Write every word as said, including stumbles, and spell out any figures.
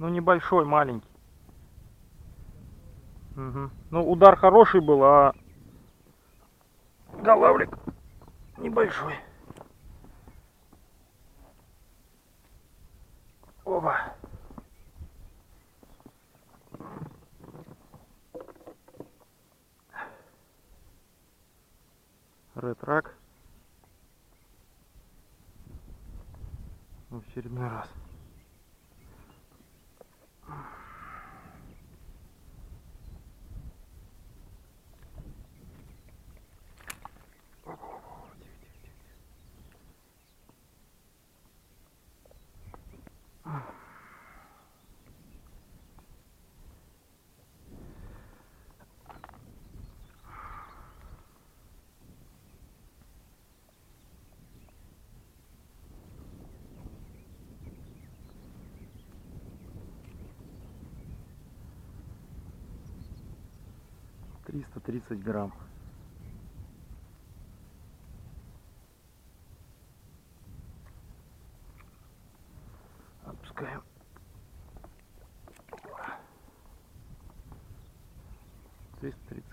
Ну, небольшой, маленький. Мгм. Ну, удар хороший был, а голавлик небольшой. Оба. Ретрак. В очередной раз. Триста тридцать грамм. Отпускаем. Триста тридцать.